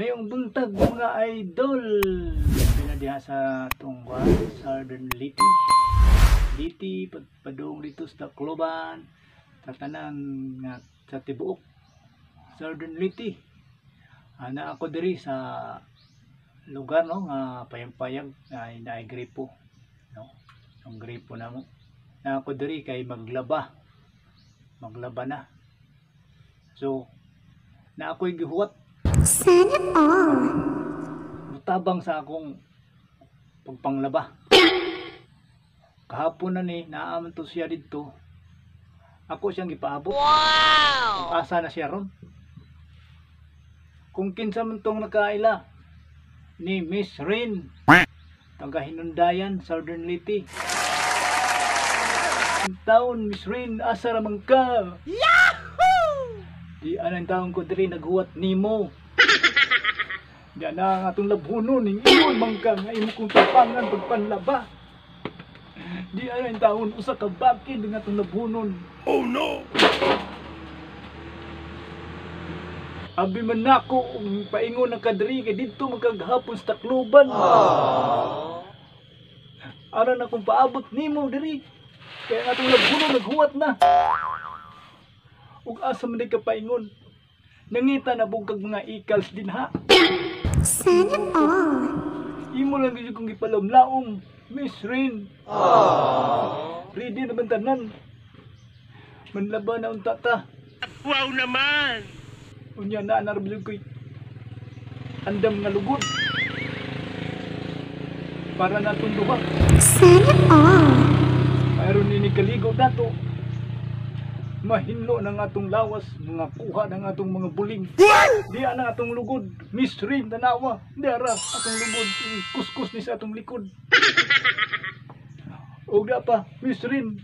Mayong buntag, mga idol. Pina diha sa Tungkwan, Southern Leyte. Leyte, padung dito sa Tacloban, sa tanan nga sa tibuok Southern Leyte. Ana ako diri sa lugar, no, nga payag-payag ay naay gripo, no? Ang gripo namo. Na ako diri kay maglaba. Maglaba na. So, na ako'y gihuwat. Sana all. Mutabang sa akong pagpanglaba. Kahapon na ni, naaman to siya didto. Ako siyang gipaabot. Wow! Asa na siya ron? Kung kinsa man tong nakaila ni Miss Rain, taga Hinundayan, Southern Leyte. Taon, Miss Rain, asa ra man ka? Yahoo! Di anang taon ko diri naghuwat nimo. Di ana ang atong labhunon ning ingon man ka nga imo kong tapangan pagpanlaba. Di ana ang taon usa ka bakid nga atong labhunon. Oh no! Abi man nako ug paingon ang kadiri kay didto magkaghapon sa Tacloban. Ara na kong paabot nimo diri. Kaya ang atong labhunon naghuwat na. Ug asa man di ka paingon? Nangita na bugkag mga ikals dinha. Sana all. Imo lang gyud kong gipalamlaom, Miss Rain. Ready na man tanan. Manlaba na unta ta. Wow naman! Unya na na ra ko'y andam nga lugod. Para natong duha. Sana all. Mayroon nini kaligo nato. Mahinlo ng atong lawas, mga kuha ng atong mga buling. Di ana atong lugod, Miss Rain, tanawa. Di ara atong lugod, kuskus ni sa atong likod. O da pa, Miss Rain.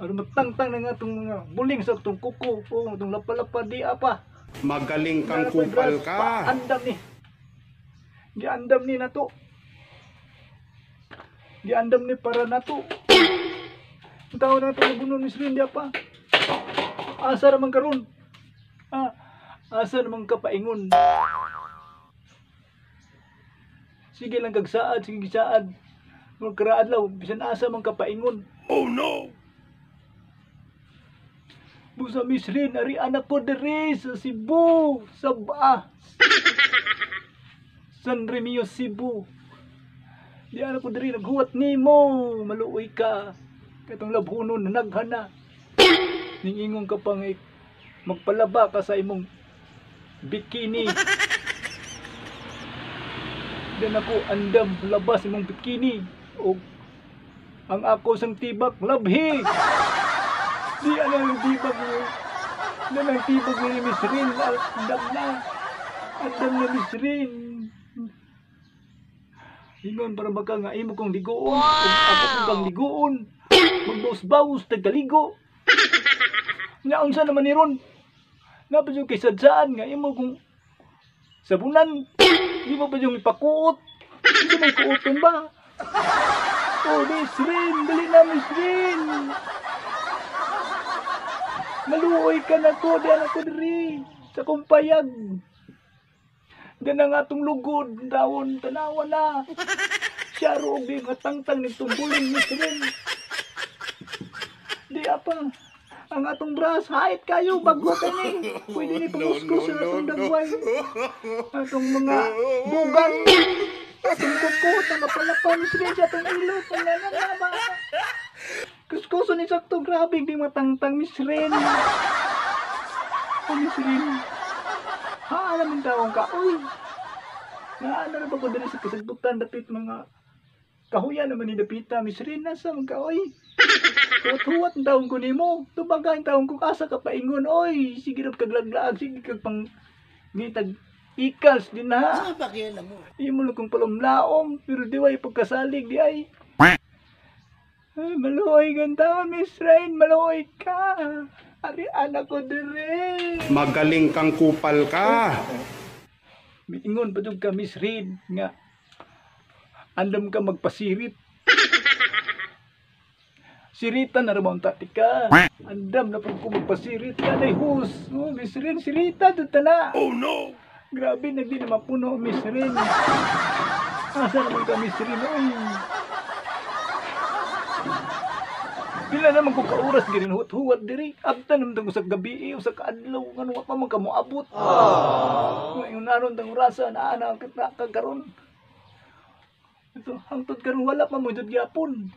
Aron matangtang ng atong mga buling sa atong kuko o atong lapa-lapa, di apa. Magaling kang Di ara pa'y kupal brass, ka. Paandam ni. Giandam ni nato. Giandam ni para nato. Ang tao na itong nabunon, Miss Rin, di pa. Asa naman karon? Ah, asa naman ka paingon? Sige lang kag saad, sige saad. Magkara adlaw, bisan asa man ka paingon. Oh no! Busa, Miss Rin, ari anak ko diri sa Cebu, sa Ba. San Remio, Cebu. Di anak ko diri naghuwat nimo, maluoy ka. Katong labhunon naghana. Ningingon ka pang magpalaba ka sa imong bikini. Dan ako andam labas imong bikini o ang ako sang tibak labhi. Di ana ang tibak ni. Di ang tibak ni Miss Rin. Andam na. Andam na, Miss Rin. Ingon para baka nga imo kong ligoon. Wow! Ako kong kang ligoon. Magbaus-baus tagkaligo. Nga unsa naman ni ron? Nga pa yung kay sadsaan nga imo kong sabunan. Di mo pa yung ipakuot. Hindi may kuoton ba? Oh, Miss Rin! Dali na, Miss Rin! Maluoy ka na ko, di na ko diri sa kumpayag. Di na nga atong lugod, dawon, tanawa na. Siya roog di nga tangtang nitong buling, Miss Rin. Di apa, ang atong bras, hait kayo, bago ka ni. Pwede ni panguskos sa atong dagway. Atong mga bugan. Atong kuko, atong napalapa, Miss Rin, sa atong ilo, pangalan ba? Kuskuso ni sakto, grabe, di matangtang, Miss Rin. Oh, Miss Rin. Ha, alam yung taong ka, uy. Naano na ba ko dali sa kasagbutan, dapit mga kahuya naman ni dapita, Miss Rin, nasa mga ka, uy. Huwat-huwat ang taong ko nimo. Tubaga ang taong ko, asa ka paingon, oy. Sige na kaglaglaag, sige kag pang ngitag ikals din na. Ano ba kaya mo? Imo lang kong palumlaom, pero di way pagkasalig di ay. Ay, maluoy ganda, Miss Rain, maluoy ka. Ari anak ko dire. Magaling kang kupal ka. Miingon pa jud ka, Miss Rain, nga andam ka magpasirit. Sirita na ramon tati ka. Andam na pud ko magpasirit ka day hus. Oh, Miss Rain, sirita dud ta na. Oh no! Grabe, nagdi na mapuno, Miss Rin. Asa naman ka, Miss Rin? Oy. Pila naman ko ka-oras girin huwat-huwat diri. Abta naman ko sa gabi, o sa kaadlaw, ngano wa pa man ka moabot. Ngayon naron tang orasa, naa na ka karon. Ito, hangtod karon wala pa mo jud gyapon.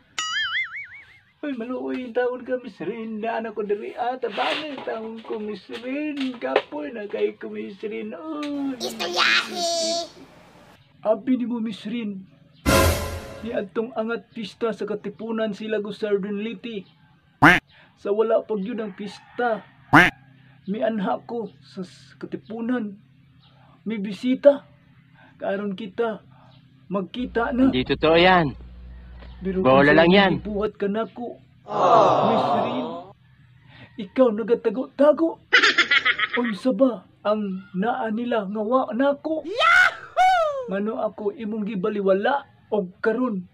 Uy, maluoy yung taon ka, Miss Rin. Naan ako diri. Ah, tabangin taon ko, Miss Rin. Kapoy na kay ko, Miss Rin. Uy. Istoryahe. Abi ni mo, Miss Rin. Ni adtong angat pista sa Katipunan sila go Sardin Liti. Sa wala pag yun ang pista. Mianha ko sa Katipunan. Mi bisita. Karon kita magkita na. Hindi totoo yan. Pero Bola kung lang yan. Buhat ka nako. Miss Rin. Ikaw nagatago-tago. Unsa ba ang naa nila nga wa nako? Yahoo! Ngano ako imong gibaliwala og karon.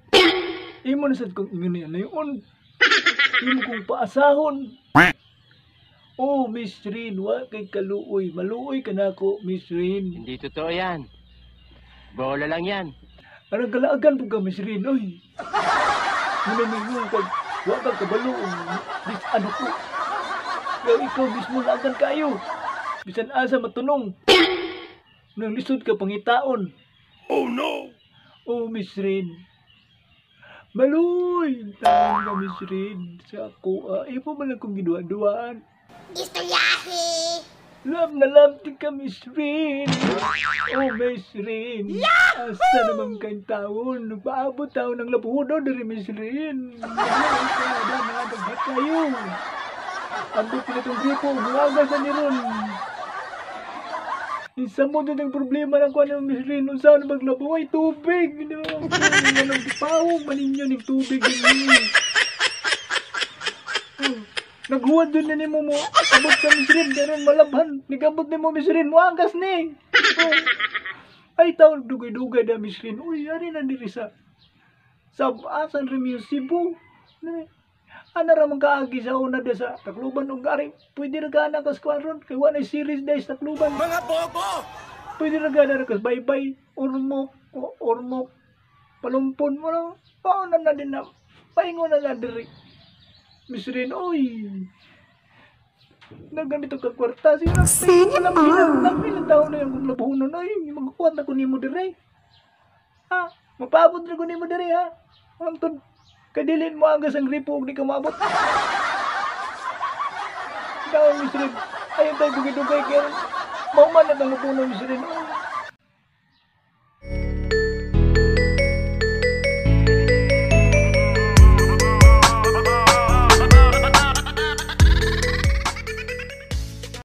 Imo na sad kong ingon niya. Imo kong paasahon. Oh, Miss Rin, wa kay kaluoy. Maluoy ka nako, Miss Rin. Hindi totoo yan. Bola lang yan. Arang kalaagan po ka, Miss Rin, oy. Munamingon kag wa ka kabalo bis ano ko. Pero ikaw mismo laagan kayo. Bisan asa matunong. Nang lisod ka pangitaon. Oh no! Oh, Miss Rin. Maluy! Taon ka, Miss Rin. Sa ako, ipo man lang kong giduwa-duwaan. Istoryahe. Love na love di ka, Miss Rin. Oh, Miss Rin. Asa naman kayong taon? Nagpaabot taon ng labuno diri, Miss Rin. Nagdaghat kayo. Ambot na itong gripo. Buwaga sa ni Ron. Isa mo din ang problema ng kuwan ng Miss Rin. Unsa na maglabo? Ay, tubig. Anong pawag man ninyo ng tubig ninyo. Naghuwad dun na nimo mo. Abot sa Miss Rin, karon malabhan. Nigabot nimo Miss Rin, moagas ni. Oh. Ay taon dugay-dugay na Miss Rin. Uy, ari na diri sa asan rin yung Cebu. Ana ra man kaagi sa una da sa Tacloban og ari pwede ra gana kas kuan ron kay wa na series day sa Tacloban. Mga bobo! Pwede ra gana kas baybay Ormoc Ormoc Palumpon mo lang. Pauna na din na paingon na lang diri. Miss Rin, oy. Na ganito ka kwarta sino Sana all. Nagpilang taon na yung kong labuhonon oy, magkukuha na ko nimo dire. Ha? Mapaabot na ko nimo dire ha. Hangtod kadilin mo anggas ang gripo ug di ka maabot. Daon Miss Rin, ayaw tayo dugay-dugay kaya mauman na tang labuhonon Miss Rin. Oy.